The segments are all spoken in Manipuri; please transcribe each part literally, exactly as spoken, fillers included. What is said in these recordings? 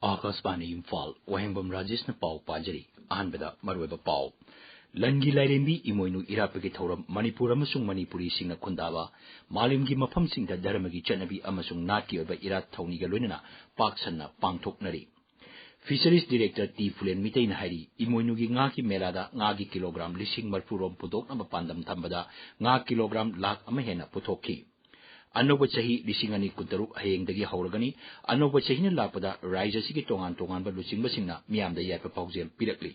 ꯑꯥꯀꯥꯁꯕꯥꯅꯤ ꯏꯝꯐꯥꯜ, ꯋꯥꯍꯦꯡꯕꯝ ꯔꯥꯖꯦꯁꯅ ꯄꯥꯎ ꯄꯥꯖꯔꯤ꯫ ꯑꯍꯥꯟꯕꯗ ꯃꯔꯨꯑꯣꯏꯕ ꯄꯥꯎ꯫ ꯂꯟꯒꯤ ꯂꯥꯏꯔꯦꯝꯕꯤ ꯏꯃꯣꯏꯅꯨ ꯏꯔꯥꯠꯄꯒꯤ ꯊꯧꯔꯝ ꯃꯅꯤꯄꯨꯔ ꯑꯃꯁꯨꯡ ꯃꯅꯤꯄꯨꯔꯤꯁꯤꯡꯅ ꯈꯨꯟꯗꯥꯕ ꯃꯥꯂꯦꯝꯒꯤ ꯃꯐꯝꯁꯤꯡꯗ ꯙꯔꯃꯒꯤ ꯆꯠꯅꯕꯤ ꯑꯃꯁꯨꯡ ꯅꯥꯠꯀꯤ ꯑꯣꯏꯕ ꯏꯔꯥꯠ ꯊꯧꯅꯤꯒ ꯂꯣꯏꯅꯅ ꯄꯥꯛ ꯁꯟꯅ ꯄꯥꯡꯊꯣꯛꯅꯔꯤ꯫ ꯐꯤꯁꯔꯤꯁ ꯗꯤꯔꯦꯛꯇꯔ ꯇꯤ ꯐꯨꯂꯦꯟ ꯃꯤꯇꯩꯅ ꯍꯥꯏꯔꯤ, ꯏꯃꯣꯏꯅꯨꯒꯤ ꯉꯥꯒꯤ ꯃꯦꯂꯥꯗ ꯉꯥꯒꯤ ꯀꯤꯂꯣꯒ꯭ꯔꯥꯝ ꯂꯤꯁꯤꯡ ꯃꯔꯤꯐꯨ ꯔꯣꯝ ꯄꯨꯊꯣꯛꯅꯕ ꯄꯥꯟꯗꯝ ꯊꯝꯕꯗ ꯉꯥ ꯀꯤꯂꯣꯒ꯭ꯔꯥꯝ ꯂꯥꯈ ꯑꯃ ꯍꯦꯟꯅ ꯄꯨꯊꯣꯛꯈꯤ꯫ ꯑꯅꯧꯕ ꯆꯍꯤ ꯂꯤꯁꯤꯡ ꯑꯅꯤ ꯀꯨꯟꯇꯔꯨꯛ ꯍꯌꯦꯡꯗꯒꯤ ꯍꯧꯔꯒꯅꯤ꯫ ꯑꯅꯧꯕ ꯆꯍꯤꯅ ꯂꯥꯛꯄꯗ ꯔꯥꯏꯖ ꯑꯁꯤꯒꯤ ꯇꯣꯉꯥꯟ ꯇꯣꯉꯥꯟꯕ ꯂꯨꯆꯤꯡꯕꯁꯤꯡꯅ ꯃꯤꯌꯥꯝꯗ ꯌꯥꯏꯐ ꯄꯥꯎꯖꯦꯜ ꯄꯤꯔꯛꯂꯤ꯫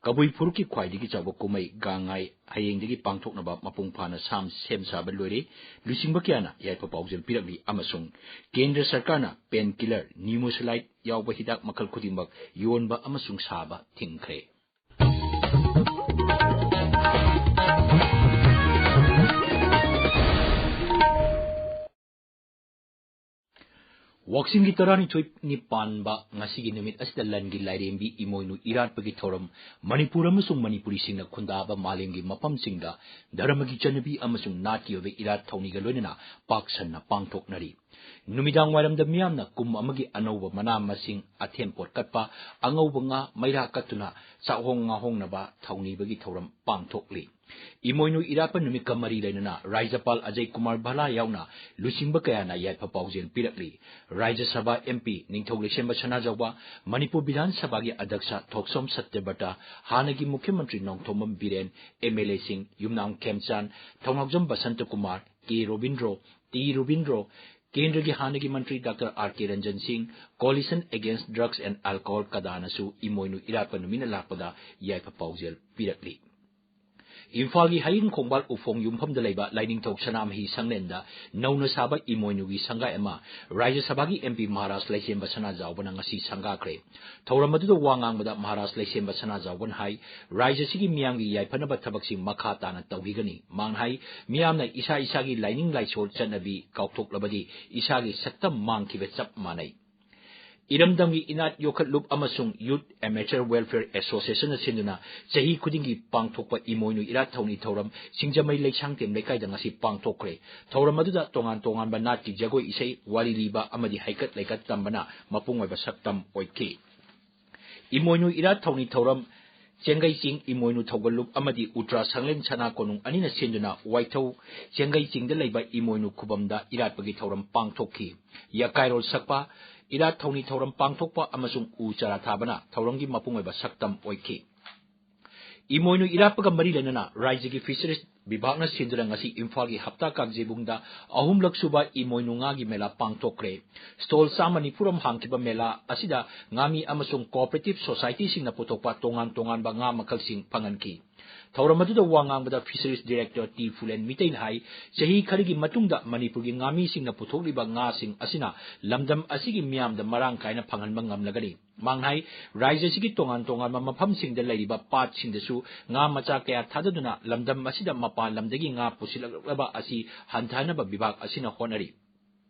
ꯀꯕꯨꯏ ꯐꯨꯔꯨꯞꯀꯤ ꯈ꯭ꯋꯥꯏꯗꯒꯤ ꯆꯥꯎꯕ ꯀꯨꯝꯍꯩ ꯒꯥꯡꯉꯥꯏ ꯍꯌꯦꯡꯗꯒꯤ ꯄꯥꯡꯊꯣꯛꯅꯕ ꯃꯄꯨꯡ ꯐꯥꯅ ꯁꯥꯝ ꯁꯦꯝ ꯁꯥꯕ ꯂꯣꯏꯔꯦ꯫ ꯂꯨꯆꯤꯡꯕ ꯀꯌꯥꯅ ꯌꯥꯏꯐ ꯄꯥꯎꯖꯦꯜ ꯄꯤꯔꯛꯂꯤ ꯑꯃꯁꯨꯡ ꯀꯦꯟꯗ꯭ꯔ ꯁꯔꯀꯥꯔꯅ ꯄꯦꯟ ꯀꯤꯂꯔ ꯅꯤꯃꯣꯁꯤꯂꯥꯏꯠ ꯌꯥꯎꯕ ꯍꯤꯗꯥꯛ ꯃꯈꯜ ꯈꯨꯗꯤꯡꯃꯛ ꯌꯣꯟꯕ ꯑꯃꯁꯨꯡ ꯁꯥꯕ ꯊꯤꯡꯈ꯭ꯔꯦ꯫ ꯋꯥꯛꯆꯤꯡꯒꯤ ꯇꯔꯥꯅꯤꯊꯣꯏꯅꯤ ꯄꯥꯟꯕ ꯉꯁꯤꯒꯤ ꯅꯨꯃꯤꯠ ꯑꯁꯤꯗ ꯂꯟꯒꯤ ꯂꯥꯏꯔꯦꯝꯕꯤ ꯏꯃꯣꯏꯅꯨ ꯏꯔꯥꯠꯄꯒꯤ ꯊꯧꯔꯝ ꯃꯅꯤꯄꯨꯔ ꯑꯃꯁꯨꯡ ꯃꯅꯤꯄꯨꯔꯤꯁꯤꯡꯅ ꯈꯨꯟꯗꯥꯕ ꯃꯥꯂꯦꯝꯒꯤ ꯃꯐꯝꯁꯤꯡꯗ ꯙꯔꯃꯒꯤ ꯆꯠꯅꯕꯤ ꯑꯃꯁꯨꯡ ꯅꯥꯠꯀꯤ ꯑꯣꯏꯕ ꯏꯔꯥꯠ ꯊꯧꯅꯤꯒ ꯂꯣꯏꯅꯅ ꯄꯥꯛ ꯁꯟꯅ ꯄꯥꯡꯊꯣꯛꯅꯔꯤ꯫ ꯅꯨꯃꯤꯗꯥꯡ ꯋꯥꯏꯔꯝꯗ ꯃꯤꯌꯥꯝꯅ ꯀꯨꯝ ꯑꯃꯒꯤ ꯑꯅꯧꯕ ꯃꯅꯥ ꯃꯁꯤꯡ, ꯑꯊꯦꯟ ꯄꯣꯠ ꯀꯠꯄ, ꯑꯉꯧꯕ ꯉꯥ ꯃꯩꯔꯥ ꯀꯠꯇꯨꯅ ꯆꯥꯛꯍꯣꯡ ꯉꯥꯍꯣꯡꯅꯕ ꯊꯧꯅꯤꯕꯒꯤ ꯊꯧꯔꯝ ꯄꯥꯡꯊꯣꯛꯂꯤ꯫ ꯏꯃꯣꯏꯅꯨ ꯏꯔꯥꯠꯄ ꯅꯨꯃꯤꯠꯀ ꯃꯔꯤ ꯂꯩꯅꯅ ꯔꯥꯖ꯭ꯌꯄꯥꯜ ꯑꯖꯌ ꯀꯨꯃꯥꯔ ꯚꯜꯂꯥ ꯌꯥꯎꯅ ꯂꯨꯆꯤꯡꯕ ꯀꯌꯥꯅ ꯌꯥꯏꯐ ꯄꯥꯎꯖꯦꯜ ꯄꯤꯔꯛꯂꯤ꯫ ꯔꯥꯖ꯭ꯌ ꯁꯚꯥ ꯑꯦꯝ ꯄꯤ ꯅꯤꯡꯊꯧ ꯂꯩꯁꯦꯝꯕ ꯁꯅꯥꯖꯥꯎꯕ, ꯃꯅꯤꯄꯨꯔ ꯕꯤꯙꯥꯟ ꯁꯚꯥꯒꯤ ꯑꯗ꯭ꯌꯛꯁ ꯊꯣꯛꯆꯣꯝ ꯁꯇ꯭ꯌꯕ꯭ꯔꯇ, ꯍꯥꯟꯅꯒꯤ ꯃꯨꯈ꯭ꯌ ꯃꯟꯇ꯭ꯔꯤ ꯅꯣꯡꯊꯣꯝꯕꯝ ꯕꯤꯔꯦꯟ, ꯑꯦꯝ ꯑꯦꯜ ꯑꯦꯁꯤꯡ ꯌꯨꯝꯅꯥꯝ ꯈꯦꯝꯆꯥꯟ, ꯊꯧꯅꯥꯎꯖꯝ ꯕꯁꯟꯇ ꯀꯨꯃꯥꯔ, ꯀꯦ ꯔꯣꯕꯤꯟꯗ꯭ꯔꯣ, ꯇꯤ ꯔꯣꯕꯤꯟꯗ꯭ꯔꯣ, ꯀꯦꯟꯗ꯭ꯔꯒꯤ ꯍꯥꯟꯅꯒꯤ ꯃꯟꯇ꯭ꯔꯤ ꯗꯥꯛꯇꯔ ꯑꯥꯔ ꯀꯦ ꯔꯟꯖꯟ ꯁꯤꯡ, Coalition Against Drugs and Alcohol, ꯀꯗꯥꯅꯁꯨ ꯏꯃꯣꯏꯅꯨ ꯏꯔꯥꯠꯄ ꯅꯨꯃꯤꯠꯅ ꯂꯥꯛꯄꯗ ꯌꯥꯏꯐ ꯄꯥꯎꯖꯦꯜ ꯄꯤꯔꯛꯂꯤ꯫ ꯏꯝꯐꯥꯜꯒꯤ ꯍꯌꯤꯡ ꯈꯣꯡꯕꯥꯜ ꯎꯐꯣꯡ ꯌꯨꯝꯐꯝꯗ ꯂꯩꯕ ꯂꯥꯏꯅꯤꯡꯊꯧ ꯁꯅꯥꯃꯍꯤ ꯁꯪꯂꯦꯟꯗ ꯅꯧꯅ ꯁꯥꯕ ꯏꯃꯣꯏꯅꯨꯒꯤ ꯁꯪꯒꯥꯏ ꯑꯃ ꯔꯥꯖ꯭ꯌ ꯁꯚꯥꯒꯤ ꯑꯦꯝ ꯄꯤ ꯃꯍꯥꯔꯥꯖ ꯂꯩꯁꯦꯝꯕ ꯁꯅꯥꯖꯥꯎꯕꯅ ꯉꯁꯤ ꯁꯪꯒꯥꯈ꯭ꯔꯦ꯫ ꯊꯧꯔꯝ ꯑꯗꯨꯗ ꯋꯥ ꯉꯥꯡꯕꯗ ꯃꯍꯥꯔꯥꯖ ꯂꯩꯁꯦꯝꯕ ꯁꯅꯥꯖꯥꯎꯕꯅ ꯍꯥꯏ, ꯔꯥꯖ꯭ꯌ ꯑꯁꯤꯒꯤ ꯃꯤꯌꯥꯝꯒꯤ ꯌꯥꯏꯐꯅꯕ ꯊꯕꯛꯁꯤꯡ ꯃꯈꯥ ꯇꯥꯅ ꯇꯧꯈꯤꯒꯅꯤ꯫ ꯃꯥꯅ ꯍꯥꯏ, ꯃꯤꯌꯥꯝꯅ ꯏꯁꯥ ꯏꯁꯥꯒꯤ ꯂꯥꯏꯅꯤꯡ ꯂꯥꯏꯁꯣꯜ ꯆꯠꯅꯕꯤ ꯀꯥꯎꯊꯣꯛꯂꯕꯗꯤ ꯏꯁꯥꯒꯤ ꯁꯛꯇꯝ ꯃꯥꯡꯈꯤꯕ ꯆꯞ ꯃꯥꯟꯅꯩ꯫ ꯏꯔꯝꯗꯝꯒꯤ ꯏꯅꯥꯠ ꯌꯣꯛꯈꯠꯂꯨꯞ ꯑꯃꯁꯨꯡ Youth Amateur Welfare Associationꯅ ꯁꯤꯟꯗꯨꯅ ꯆꯍꯤ ꯈꯨꯗꯤꯡꯒꯤ ꯄꯥꯡꯊꯣꯛꯄ ꯏꯃꯣꯏꯅꯨ ꯏꯔꯥꯠ ꯊꯧꯅꯤ ꯊꯧꯔꯝ ꯁꯤꯡꯖꯃꯩ ꯂꯩꯁꯥꯡꯊꯦꯝ ꯂꯩꯀꯥꯏꯗ ꯉꯁꯤ ꯄꯥꯡꯊꯣꯛꯈ꯭ꯔꯦ꯫ ꯊꯧꯔꯝ ꯑꯗꯨꯗ ꯇꯣꯉꯥꯟ ꯇꯣꯉꯥꯟꯕ ꯅꯥꯠꯀꯤ ꯖꯒꯣꯏ ꯏꯁꯩ, ꯋꯥꯔꯤ ꯂꯤꯕ ꯑꯃꯗꯤ ꯍꯩꯀꯠ ꯂꯩꯀꯠ ꯇꯝꯕꯅ ꯃꯄꯨꯡ ꯑꯣꯏꯕ ꯁꯛꯇꯝ ꯑꯣꯏꯈꯤ꯫ ꯏꯃꯣꯏꯅꯨ ꯏꯔꯥꯠ ꯊꯧꯅꯤ ꯊꯧꯔꯝ ꯆꯦꯡꯒꯩ ꯆꯤꯡ ꯏꯃꯣꯏꯅꯨ ꯊꯧꯒꯜꯂꯨꯞ ꯑꯃꯗꯤ ꯎꯇ꯭ꯔꯥ ꯁꯪꯂꯦꯟ ꯁꯅꯥ ꯀꯣꯅꯨꯡ ꯑꯅꯤꯅ ꯁꯤꯟꯗꯨꯅ ꯋꯥꯏꯊꯧ ꯆꯦꯡꯒꯩ ꯆꯤꯡꯗ ꯂꯩꯕ ꯏꯃꯣꯏꯅꯨ ꯈꯨꯕꯝꯗ ꯏꯔꯥꯠꯄꯒꯤ ꯊꯧꯔꯝ ꯄꯥꯡꯊꯣꯛꯈꯤ꯫ ꯌꯀꯥꯏꯔꯣꯜ ꯁꯛꯄ ꯏꯔꯥꯠ ꯊꯧꯅꯤ ꯊꯧꯔꯝ ꯄꯥꯡꯊꯣꯛꯄ ꯑꯃꯁꯨꯡ ꯎ ꯆꯥꯔꯥ ꯊꯥꯕꯅ ꯊꯧꯔꯝꯒꯤ ꯃꯄꯨꯡ ꯑꯣꯏꯕ ꯁꯛꯇꯝ ꯑꯣꯏꯈꯤ꯫ ꯏꯃꯣꯏꯅꯨ ꯏꯔꯥꯠꯄꯒ ꯃꯔꯤ ꯂꯩꯅꯅ ꯔꯥꯏꯖ꯭ꯌꯒꯤ ꯐꯤꯁꯔꯤꯁ ꯕꯤꯚꯥꯒꯅ ꯁꯤꯟꯗꯨꯅ ꯉꯁꯤ ꯏꯝꯐꯥꯜꯒꯤ ꯍꯞꯇꯥ ꯀꯥꯡꯖꯩꯕꯨꯡꯗ ꯑꯍꯨꯝꯂꯛ ꯁꯨꯕ ꯏꯃꯣꯏꯅꯨ ꯉꯥꯒꯤ ꯃꯦꯂꯥ ꯄꯥꯡꯊꯣꯛꯈ꯭ꯔꯦ꯫ ꯁ꯭ꯇꯣꯜ ꯆꯥꯝꯃ ꯅꯤꯐꯨ ꯔꯣꯝ ꯍꯥꯡꯈꯤꯕ ꯃꯦꯂꯥ ꯑꯁꯤꯗ ꯉꯥꯃꯤ ꯑꯃꯁꯨꯡ ꯀꯣꯑꯣꯄꯔꯦꯇꯤꯚ ꯁꯣꯁꯥꯏꯇꯤꯁꯤꯡꯅ ꯄꯨꯊꯣꯛꯄ ꯇꯣꯉꯥꯟ ꯇꯣꯉꯥꯟꯕ ꯉꯥ ꯃꯈꯜꯁꯤꯡ ꯐꯪꯍꯟꯈꯤ꯫ ꯊꯧꯔꯝ ꯑꯗꯨꯗ ꯋꯥ ꯉꯥꯡꯕꯗ ꯐꯤꯁꯔꯤꯁ ꯗꯤꯔꯦꯛꯇꯔ ꯇꯤ ꯐꯨꯂꯦꯟ ꯃꯤꯇꯩꯅ ꯍꯥꯏ, ꯆꯍꯤ ꯈꯔꯒꯤ ꯃꯇꯨꯡꯗ ꯃꯅꯤꯄꯨꯔꯒꯤ ꯉꯥꯃꯤꯁꯤꯡꯅ ꯄꯨꯊꯣꯛꯂꯤꯕ ꯉꯥꯁꯤꯡ ꯑꯁꯤꯅ ꯂꯝꯗꯝ ꯑꯁꯤꯒꯤ ꯃꯤꯌꯥꯝꯗ ꯃꯔꯥꯡ ꯀꯥꯏꯅ ꯐꯪꯍꯟꯕ ꯉꯝꯂꯒꯅꯤ꯫ ꯃꯥꯡ ꯍꯥꯏ, ꯔꯥꯏꯖ꯭ꯌ ꯑꯁꯤꯒꯤ ꯇꯣꯉꯥꯟ ꯇꯣꯉꯥꯟꯕ ꯃꯐꯝꯁꯤꯡꯗ ꯂꯩꯔꯤꯕ ꯄꯥꯠꯁꯤꯡꯗꯁꯨ ꯉꯥ ꯃꯆꯥ ꯀꯌꯥ ꯊꯥꯗꯗꯨꯅ ꯂꯝꯗꯝ ꯑꯁꯤꯗ ꯃꯄꯥꯟ ꯂꯝꯗꯒꯤ ꯉꯥ ꯄꯨꯁꯤꯜꯂꯛꯂꯕ ꯑꯁꯤ ꯍꯟꯊꯍꯟꯅꯕ ꯕꯤꯚꯥꯒ ꯑꯁꯤꯅ ꯍꯣꯠꯅꯔꯤ꯫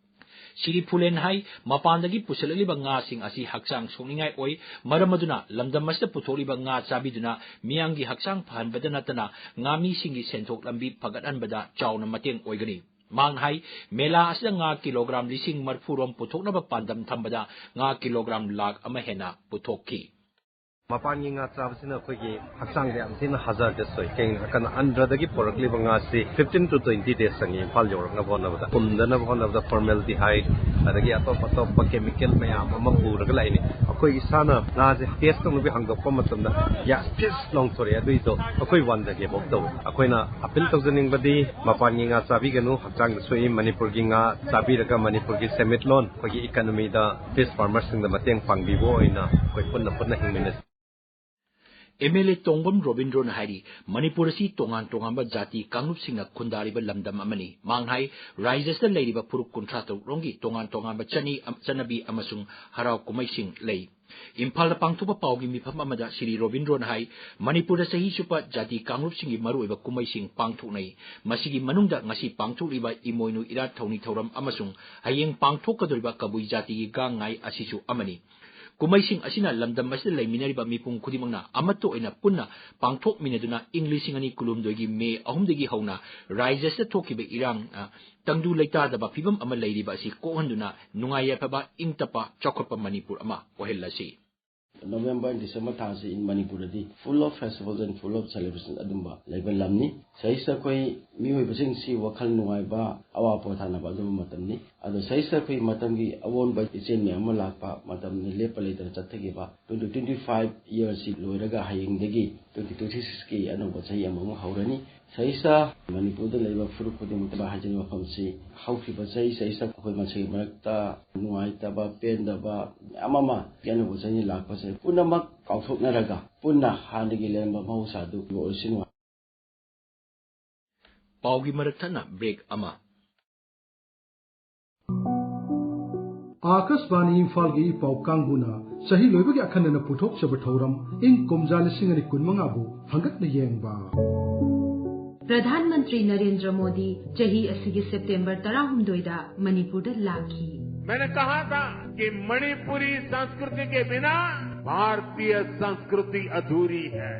ꯁꯤꯔꯤ ꯐꯨꯂꯦꯟ ꯍꯥꯏ, ꯃꯄꯥꯟꯗꯒꯤ ꯄꯨꯁꯤꯜꯂꯛꯂꯤꯕ ꯉꯥꯁꯤꯡ ꯑꯁꯤ ꯍꯛꯆꯥꯡ ꯁꯣꯛꯅꯤꯡꯉꯥꯏ ꯑꯣꯏ, ꯃꯔꯝ ꯑꯗꯨꯅ ꯂꯝꯗꯝ ꯑꯁꯤꯗ ꯄꯨꯊꯣꯛꯂꯤꯕ ꯉꯥ ꯆꯥꯕꯤꯗꯨꯅ ꯃꯤꯌꯥꯝꯒꯤ ꯍꯛꯆꯥꯡ ꯐꯍꯟꯕꯗ ꯅꯠꯇꯅ ꯉꯥꯃꯤꯁꯤꯡꯒꯤ ꯁꯦꯟꯊꯣꯛ ꯂꯝꯕꯤ ꯐꯒꯠꯍꯟꯕꯗ ꯆꯥꯎꯅ ꯃꯇꯦꯡ ꯑꯣꯏꯒꯅꯤ꯫ ꯃꯥꯡ ꯍꯥꯏ, ꯃꯦꯂꯥ ꯑꯁꯤꯗ ꯉꯥ ꯀꯤꯂꯣꯒ꯭ꯔꯥꯝ ꯂꯤꯁꯤꯡ ꯃꯔꯤꯐꯨ ꯔꯣꯝ ꯄꯨꯊꯣꯛꯅꯕ ꯄꯥꯟꯗꯝ ꯊꯝꯕꯗ ꯉꯥ ꯀꯤꯂꯣꯒ꯭ꯔꯥꯝ ꯂꯥꯈ ꯑꯃ ꯍꯦꯟꯅ ꯄꯨꯊꯣꯛꯈꯤ꯫ ꯃꯄꯥꯟꯒꯤ ꯉꯥ ꯆꯥꯕꯁꯤꯅ ꯑꯩꯈꯣꯏꯒꯤ ꯍꯛꯆꯥꯡꯗ ꯌꯥꯝ ꯊꯤꯅ ꯍꯖꯥꯔꯗꯁ ꯑꯣꯏ꯫ ꯀꯩꯒꯤꯅꯣ ꯍꯥꯏꯔꯀꯥꯟꯗ ꯑꯟꯙ꯭ꯔꯗꯒꯤ ꯄꯨꯔꯛꯂꯤꯕ ꯉꯥꯁꯤ fifteen to twenty days ꯆꯪꯉꯤ ꯏꯝꯐꯥꯜ ꯌꯧꯔꯛꯅꯕ ꯍꯣꯠꯅꯕꯗ꯫ ꯄꯨꯝꯗꯅꯕ ꯍꯣꯠꯅꯕꯗ formaldehyde, ꯑꯗꯒꯤ ꯑꯇꯣꯞ ꯑꯇꯣꯞꯄ chemical ꯃꯌꯥꯝ ꯑꯃ ꯄꯨꯔꯒ ꯂꯥꯛꯏꯅꯤ꯫ ꯑꯩꯈꯣꯏ ꯏꯁꯥꯅ ꯉꯥꯁꯦ taste ꯇꯧꯅꯕ ꯍꯥꯡꯗꯣꯛꯄ ꯃꯇꯝꯗ, yes, ꯐꯤꯁ ꯂꯥꯎꯊꯣꯔꯛꯑꯦ꯫ ꯑꯗꯨꯏꯗꯣ ꯑꯩꯈꯣꯏ ꯋꯥꯟꯗꯒꯦꯐꯥꯎ ꯇꯧꯋꯤ꯫ ꯑꯩꯈꯣꯏꯅ appeal ꯇꯧꯖꯅꯤꯡꯕꯗꯤ ꯃꯄꯥꯟꯒꯤ ꯉꯥ ꯆꯥꯕꯤꯒꯅꯨ, ꯍꯛꯆꯥꯡꯗ ꯁꯣꯛꯏ꯫ ꯃꯅꯤꯄꯨꯔꯒꯤ ꯉꯥ ꯆꯥꯕꯤꯔꯒ ꯃꯅꯤꯄꯨꯔꯒꯤ ꯁꯦꯟꯃꯤꯠꯂꯣꯟ, ꯑꯩꯈꯣꯏꯒꯤ economyꯗ fish farmerꯁꯤꯡꯗ ꯃꯇꯦꯡ ꯄꯥꯡꯕꯤꯕ ꯑꯣꯏꯅ ꯑꯩꯈꯣꯏ ꯄꯨꯟꯅ ꯄꯨꯟꯅ ꯍꯤꯡꯃꯤꯟꯅꯁꯤ꯫ ꯑꯦꯝ ꯑꯦꯜ ꯑꯦ ꯇꯣꯡꯕꯝ ꯔꯣꯕꯤꯟꯗ꯭ꯔꯣꯅ ꯍꯥꯏꯔꯤ, ꯃꯅꯤꯄꯨꯔ ꯑꯁꯤ ꯇꯣꯉꯥꯟ ꯇꯣꯉꯥꯟꯕ ꯖꯥꯇꯤ ꯀꯥꯡꯂꯨꯞꯁꯤꯡꯅ ꯈꯨꯟꯗꯥꯔꯤꯕ ꯂꯝꯗꯝ ꯑꯃꯅꯤ꯫ ꯃꯍꯥꯛꯅ ꯍꯥꯏ, ꯔꯥꯖ꯭ꯌ ꯑꯁꯤꯗ ꯂꯩꯔꯤꯕ ꯐꯨꯔꯨꯞ ꯀꯨꯟꯊ꯭ꯔꯥ ꯇꯔꯨꯛ ꯔꯣꯝꯒꯤ ꯇꯣꯉꯥꯟ ꯇꯣꯉꯥꯟꯕ ꯆꯠꯅꯤ, ꯆꯠꯅꯕꯤ ꯑꯃꯁꯨꯡ ꯍꯔꯥꯎ ꯀꯨꯝꯍꯩꯁꯤꯡ ꯂꯩ꯫ ꯏꯝꯐꯥꯜꯗ ꯄꯥꯡꯊꯣꯛꯄ ꯄꯥꯎꯒꯤ ꯃꯤꯐꯝ ꯑꯃꯗ ꯁ꯭ꯔꯤ ꯔꯣꯕꯤꯟꯗ꯭ꯔꯣꯅ ꯍꯥꯏ, ꯃꯅꯤꯄꯨꯔꯗ ꯆꯍꯤ ꯆꯨꯞꯄ ꯖꯥꯇꯤ ꯀꯥꯡꯂꯨꯞꯁꯤꯡꯒꯤ ꯃꯔꯨꯑꯣꯏꯕ ꯀꯨꯝꯍꯩꯁꯤꯡ ꯄꯥꯡꯊꯣꯛꯅꯩ꯫ ꯃꯁꯤꯒꯤ ꯃꯅꯨꯡꯗ ꯉꯁꯤ ꯄꯥꯡꯊꯣꯛꯂꯤꯕ ꯏꯃꯣꯏꯅꯨ ꯏꯔꯥꯠ ꯊꯧꯅꯤ ꯊꯧꯔꯝ ꯑꯃꯁꯨꯡ ꯍꯌꯦꯡ ꯄꯥꯡꯊꯣꯛꯀꯗꯧꯔꯤꯕ ꯀꯕꯨꯏ ꯖꯥꯇꯤꯒꯤ ꯒꯥꯡ ꯉꯥꯏ ꯑꯁꯤꯁꯨ ꯑꯃꯅꯤ꯫ ꯀꯨꯝꯍꯩꯁꯤꯡ ꯑꯁꯤꯅ ꯂꯝꯗꯝ ꯑꯁꯤꯗ ꯂꯩꯃꯤꯟꯅꯔꯤꯕ ꯃꯤꯄꯨꯝ ꯈꯨꯗꯤꯡꯃꯛꯅ ꯑꯃꯠꯇ ꯑꯣꯏꯅ ꯄꯨꯟꯅ ꯄꯥꯡꯊꯣꯛꯃꯤꯟꯅꯗꯨꯅ ꯏꯪ ꯂꯤꯁꯤꯡ ꯑꯅꯤ ꯀꯨꯟꯍꯨꯝꯗꯣꯏꯒꯤ ꯃꯦ ꯑꯍꯨꯝꯗꯒꯤ ꯍꯧꯅ ꯔꯥꯖ꯭ꯌ ꯑꯁꯤꯗ ꯊꯣꯛꯈꯤꯕ ꯏꯔꯥꯡꯅ ꯇꯪꯗꯨ ꯂꯩꯇꯥꯗꯕ ꯐꯤꯕꯝ ꯑꯃ ꯂꯩꯔꯤꯕ ꯑꯁꯤ ꯀꯣꯛꯍꯟꯗꯨꯅ ꯅꯨꯡꯉꯥꯏ ꯌꯥꯏꯐꯕ, ꯏꯪ ꯇꯞꯄ, ꯆꯥꯎꯈꯠꯄ ꯃꯅꯤꯄꯨꯔ ꯑꯃ ꯑꯣꯏꯍꯜꯂꯁꯤ꯫ November, December ꯊꯥꯁꯤ in ꯃꯅꯤꯄꯨꯔꯗꯗꯤ full of festivals and full of celebration ꯑꯗꯨꯝꯕ ꯂꯩꯕ ꯂꯝꯅꯤ꯫ ꯁꯤꯗꯩꯁꯤꯗ ꯑꯩꯈꯣꯏ ꯃꯤꯑꯣꯏꯕꯁꯤꯡꯁꯤ ꯋꯥꯈꯜ ꯅꯨꯡꯉꯥꯏꯕ, ꯑꯋꯥ ꯄꯣꯊꯥꯅꯕ ꯑꯗꯨꯝꯕ ꯃꯇꯝꯅꯤ꯫ ꯑꯗꯣ ꯁꯤꯗꯩꯁꯤꯗ ꯑꯩꯈꯣꯏ ꯃꯇꯝꯒꯤ ꯑꯑꯣꯟꯕ ꯏꯆꯦꯜ ꯃꯌꯥꯝ ꯑꯃ ꯂꯥꯛꯄ ꯃꯇꯝꯅꯤ, ꯂꯦꯞꯄ ꯂꯩꯇꯅ ꯆꯠꯊꯈꯤꯕ꯫ Twenty twenty five year ꯁꯤ ꯂꯣꯏꯔꯒ ꯍꯌꯦꯡꯗꯒꯤ twenty twenty six ꯀꯤ ꯑꯅꯧꯕ ꯆꯍꯤ ꯑꯃꯃꯨꯛ ꯍꯧꯔꯅꯤ꯫ ꯁꯤꯗꯩꯁꯤꯗ ꯃꯅꯤꯄꯨꯔꯗ ꯂꯩꯕ ꯐꯨꯔꯨꯞ ꯈꯨꯗꯤꯡꯃꯛꯇ ꯍꯥꯏꯖꯅꯤꯡꯕ ꯋꯥꯐꯝꯁꯤ, ꯍꯧꯈꯤꯕ ꯆꯍꯤ ꯁꯤꯗꯩꯁꯤꯗ ꯑꯩꯈꯣꯏ ꯃꯁꯦꯜꯒꯤ ꯃꯔꯛꯇ ꯅꯨꯡꯉꯥꯏꯇꯕ, ꯄꯦꯟꯗꯕ ꯃꯌꯥꯝ ꯑꯃ ꯑꯅꯧꯕ ꯆꯍꯤ ꯂꯥꯛꯄꯁꯦ ꯄꯨꯝꯅꯃꯛ ꯀꯥꯎꯊꯣꯛꯅꯔꯒ ꯄꯨꯟꯅ ꯍꯥꯟꯅꯒꯤ ꯂꯩꯔꯝꯕ ꯃꯍꯧꯁꯥꯗꯨ ꯑꯣꯏꯔꯁꯅꯨ꯫ ꯄꯥꯎꯒꯤ ꯃꯔꯛ ꯊꯠꯅ break ꯑꯃ꯫ ꯑꯥꯀꯥꯁꯕꯥꯅꯤ ꯏꯝꯐꯥꯜꯒꯤ ꯏ ꯄꯥꯎ ꯀꯥꯡꯕꯨꯅ ꯆꯍꯤ ꯂꯣꯏꯕꯒꯤ ꯑꯈꯟꯅꯅ ꯄꯨꯊꯣꯛꯆꯕ ꯊꯧꯔꯝ ꯏꯪ ꯀꯨꯝꯖꯥ ꯂꯤꯁꯤꯡ ꯑꯅꯤ ꯀꯨꯟꯃꯉꯥꯕꯨ ꯍꯪꯒꯠꯅ ꯌꯦꯡꯕ꯫ ꯄ꯭ꯔꯙꯥꯟ ꯃꯟꯇ꯭ꯔꯤ ꯅꯔꯦꯟꯗ꯭ꯔ ꯃꯣꯗꯤ ꯆꯍꯤ ꯑꯁꯤꯒꯤ ꯁꯦꯞꯇꯦꯝꯕꯔ ꯇꯔꯥꯍꯨꯝꯗꯣꯏꯗ ꯃꯅꯤꯄꯨꯔꯗ ꯂꯥꯛꯈꯤ꯫ मैंने कहा था कि मणिपुरी संस्कृति के बिना भारतीय संस्कृति अधूरी है।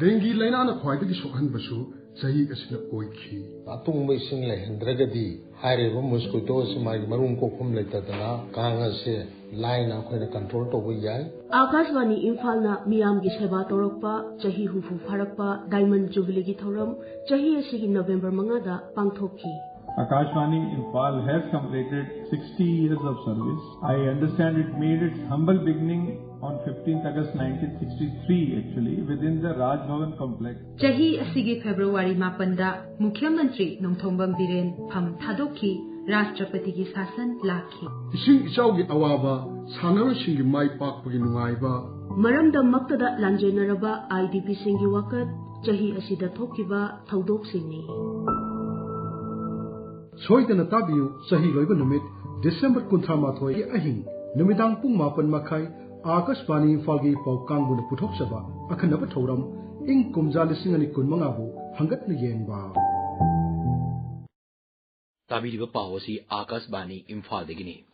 ꯗꯦꯡꯒꯤ ꯂꯥꯏꯅꯥꯅ ꯈ꯭ꯋꯥꯏꯗꯒꯤ ꯁꯣꯛꯍꯟꯕꯁꯨ ꯆꯍꯤ ꯑꯁꯤꯅ ꯑꯣꯏꯈꯤ꯫ ꯑꯇꯣꯡꯕ ꯏꯁꯤꯡ ꯂꯩꯍꯟꯗ꯭ꯔꯒꯗꯤ ꯍꯥꯏꯔꯤꯕ mosquito ꯑꯁꯤ ꯃꯥꯒꯤ ꯃꯔꯨꯝ ꯀꯣꯛꯐꯝ ꯂꯩꯇꯗꯅ ꯀꯥꯡ ꯑꯁꯦ ꯂꯥꯏꯅ ꯑꯩꯈꯣꯏꯅ control ꯇꯧꯕ ꯌꯥꯏ꯫ ꯑꯥꯀꯥꯁꯕꯥꯅꯤ ꯏꯝꯐꯥꯜꯅ ꯃꯤꯌꯥꯝꯒꯤ ꯁꯦꯕꯥ ꯇꯧꯔꯛꯄ ꯆꯍꯤ ꯍꯨꯝꯐꯨ ꯐꯥꯔꯛꯄ Diamond Jubilee ꯒꯤ ꯊꯧꯔꯝ ꯆꯍꯤ ꯑꯁꯤꯒꯤ ꯅꯕꯦꯝꯕꯔ ꯃꯉꯥꯗ ꯄꯥꯡꯊꯣꯛꯈꯤ꯫ Akashvani Imphal has completed sixty years of service. I understand it made its humble beginning on fifteenth August nineteen sixty-three, actually, within the Raj Bhavan complex. ꯆꯍꯤ ꯑꯁꯤꯒꯤ ꯐꯦꯕ꯭ꯔꯨꯋꯥꯔꯤ ꯃꯥꯄꯟꯗ ꯃꯨꯈ꯭ꯌ ꯃꯟꯇ꯭ꯔꯤ ꯅꯣꯡꯊꯣꯝꯕꯝ ꯕꯤꯔꯦꯟ ꯐꯝ ꯊꯥꯗꯣꯛꯈꯤ, ꯔꯥꯁꯇ꯭ꯔꯄꯇꯤꯒꯤ ꯁꯥꯁꯟ ꯂꯥꯛꯈꯤ꯫ ꯏꯁꯤꯡ ꯏꯆꯥꯎꯒꯤ ꯑꯋꯥꯕ, ꯁꯥꯟꯅꯔꯣꯏꯁꯤꯡꯒꯤ ꯃꯥꯏ ꯄꯥꯛꯄꯒꯤ ꯅꯨꯡꯉꯥꯏꯕ, ꯃꯔꯝꯗꯝꯃꯛꯇꯗ ꯂꯥꯟꯖꯦꯟꯅꯔꯕ IDPꯁꯤꯡꯒꯤ ꯋꯥꯀꯠ, ꯆꯍꯤ ꯑꯁꯤꯗ ꯊꯣꯛꯈꯤꯕ ꯊꯧꯗꯣꯛꯁꯤꯡꯅꯤ꯫ ꯁꯣꯏꯗꯅ ꯇꯥꯕꯤꯌꯨ, ꯆꯍꯤ ꯂꯣꯏꯕ ꯅꯨꯃꯤꯠ, ꯗꯤꯁꯦꯝꯕꯔ ꯀꯨꯟꯊ꯭ꯔꯥ ꯃꯥꯊꯣꯏꯒꯤ ꯑꯍꯤꯡ, ꯅꯨꯃꯤꯗꯥꯡ ꯄꯨꯡ ꯃꯥꯄꯟ ꯃꯈꯥꯏ, ꯑꯥꯀꯥꯁꯕꯥꯅꯤ ꯏꯝꯐꯥꯜꯒꯤ ꯄꯥꯎ ꯀꯥꯡꯕꯨꯅ ꯄꯨꯊꯣꯛꯆꯕ ꯑꯈꯟꯅꯕ ꯊꯧꯔꯝ, ꯏꯪ ꯀꯨꯝꯖꯥ ꯂꯤꯁꯤꯡ ꯑꯅꯤ ꯀꯨꯟ ꯃꯉꯥꯕꯨ ꯍꯪꯒꯠꯅ ꯌꯦꯡꯕ꯫ ꯇꯥꯕꯤꯔꯤꯕ ꯄꯥꯎ ꯑꯁꯤ ꯑꯥꯀꯥꯁꯕꯥꯅꯤ ꯏꯝꯐꯥꯜꯗꯒꯤꯅꯤ꯫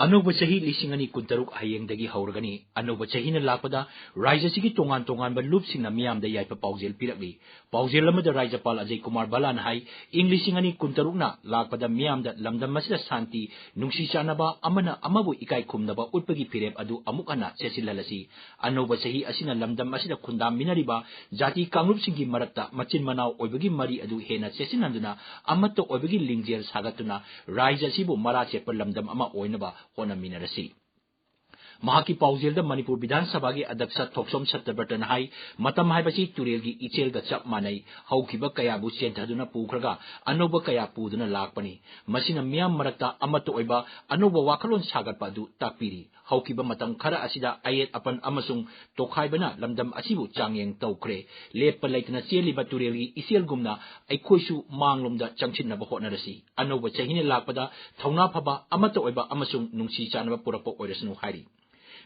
ꯑꯅꯧꯕ ꯆꯍꯤ ꯂꯤꯁꯤꯡ ꯑꯅꯤ ꯀꯨꯟꯇꯔꯨꯛ ꯍꯌꯦꯡꯗꯒꯤ ꯍꯧꯔꯒꯅꯤ꯫ ꯑꯅꯧꯕ ꯆꯍꯤꯅ ꯂꯥꯛꯄꯗ ꯔꯥꯖ꯭ꯌ ꯑꯁꯤꯒꯤ ꯇꯣꯉꯥꯟ ꯇꯣꯉꯥꯟꯕ ꯂꯨꯞꯁꯤꯡꯅ ꯃꯤꯌꯥꯝꯗ ꯌꯥꯏꯐ ꯄꯥꯎꯖꯦꯜ ꯄꯤꯔꯛꯂꯤ꯫ ꯄꯥꯎꯖꯦꯜ ꯑꯃꯗ ꯔꯥꯖ꯭ꯌꯄꯥꯜ ꯑꯖꯌ ꯀꯨꯃꯥꯔ ꯕꯂꯥꯅ ꯍꯥꯏ, ꯏꯪ ꯂꯤꯁꯤꯡ ꯑꯅꯤ ꯀꯨꯟꯇꯔꯨꯛꯅ ꯂꯥꯛꯄꯗ ꯃꯤꯌꯥꯝꯗ ꯂꯝꯗꯝ ꯑꯁꯤꯗ ꯁꯥꯟꯇꯤ, ꯅꯨꯡꯁꯤ ꯆꯥꯟꯅꯕ, ꯑꯃꯅ ꯑꯃꯕꯨ ꯏꯀꯥꯏ ꯈꯨꯝꯅꯕ ꯎꯠꯄꯒꯤ ꯐꯤꯔꯦꯞ ꯑꯗꯨ ꯑꯃꯨꯛ ꯍꯟꯅ ꯆꯦꯠꯁꯤꯜꯍꯜꯂꯁꯤ꯫ ꯑꯅꯧꯕ ꯆꯍꯤ ꯑꯁꯤꯅ ꯂꯝꯗꯝ ꯑꯁꯤꯗ ꯈꯨꯟꯗꯥꯃꯤꯟꯅꯔꯤꯕ ꯖꯥꯇꯤ ꯀꯥꯡꯂꯨꯞꯁꯤꯡꯒꯤ ꯃꯔꯛꯇ ꯃꯆꯤꯟ ꯃꯅꯥꯎ ꯑꯣꯏꯕꯒꯤ ꯃꯔꯤ ꯑꯗꯨ ꯍꯦꯟꯅ ꯆꯦꯠꯁꯤꯟꯍꯟꯗꯨꯅ ꯑꯃꯠꯇ ꯑꯣꯏꯕꯒꯤ ꯂꯤꯡꯖꯦꯜ ꯁꯥꯒꯠꯇꯨꯅ ꯔꯥꯖ꯭ꯌ ꯑꯁꯤꯕꯨ ꯃꯔꯥ ꯆꯦꯠꯄ ꯂꯝꯗꯝ ꯑꯃ ꯑꯣꯏꯅꯕ ꯍꯣꯠꯅꯃꯤꯟꯅꯔꯁꯤ꯫ ꯃꯍꯥꯛꯀꯤ ꯄꯥꯎꯖꯦꯜꯗ ꯃꯅꯤꯄꯨꯔ ꯕꯤꯙꯥꯟ ꯁꯚꯥꯒꯤ ꯑꯗ꯭ꯌꯛꯁ ꯊꯣꯛꯆꯣꯝ ꯁꯠꯇ꯭ꯌꯕ꯭ꯔꯇꯅ ꯍꯥꯏ, ꯃꯇꯝ ꯍꯥꯏꯕꯁꯤ ꯇꯨꯔꯦꯜꯒꯤ ꯏꯆꯦꯜꯒ ꯆꯞ ꯃꯥꯟꯅꯩ꯫ ꯍꯧꯈꯤꯕ ꯀꯌꯥꯕꯨ ꯆꯦꯟꯊꯗꯨꯅ ꯄꯨꯈ꯭ꯔꯒ ꯑꯅꯧꯕ ꯀꯌꯥ ꯄꯨꯗꯨꯅ ꯂꯥꯛꯄꯅꯤ꯫ ꯃꯁꯤꯅ ꯃꯤꯌꯥꯝ ꯃꯔꯛꯇ ꯑꯃꯠꯇ ꯑꯣꯏꯕ ꯑꯅꯧꯕ ꯋꯥꯈꯜꯂꯣꯟ ꯁꯥꯒꯠꯄ ꯑꯗꯨ ꯇꯥꯛꯄꯤꯔꯤ꯫ ꯍꯧꯈꯤꯕ ꯃꯇꯝ ꯈꯔ ꯑꯁꯤꯗ ꯑꯌꯦꯠ ꯑꯄꯟ ꯑꯃꯁꯨꯡ ꯇꯣꯈꯥꯏꯕꯅ ꯂꯝꯗꯝ ꯑꯁꯤꯕꯨ ꯆꯥꯡꯌꯦꯡ ꯇꯧꯈ꯭ꯔꯦ꯫ ꯂꯦꯞꯄ ꯂꯩꯇꯅ ꯆꯦꯜꯂꯤꯕ ꯇꯨꯔꯦꯜꯒꯤ ꯏꯆꯦꯜꯒꯨꯝꯅ ꯑꯩꯈꯣꯏꯁꯨ ꯃꯥꯡꯂꯣꯝꯗ ꯆꯪꯁꯤꯟꯅꯕ ꯍꯣꯠꯅꯔꯁꯤ꯫ ꯑꯅꯧꯕ ꯆꯍꯤꯅ ꯂꯥꯛꯄꯗ ꯊꯧꯅꯥ ꯐꯕ, ꯑꯃꯠꯇ ꯑꯣꯏꯕ ꯑꯃꯁꯨꯡ ꯅꯨꯡꯁꯤ ꯆꯥꯟꯅꯕ ꯄꯨꯔꯛꯄ ꯑꯣꯏꯔꯁꯅꯨ ꯍꯥꯏꯔꯤ꯫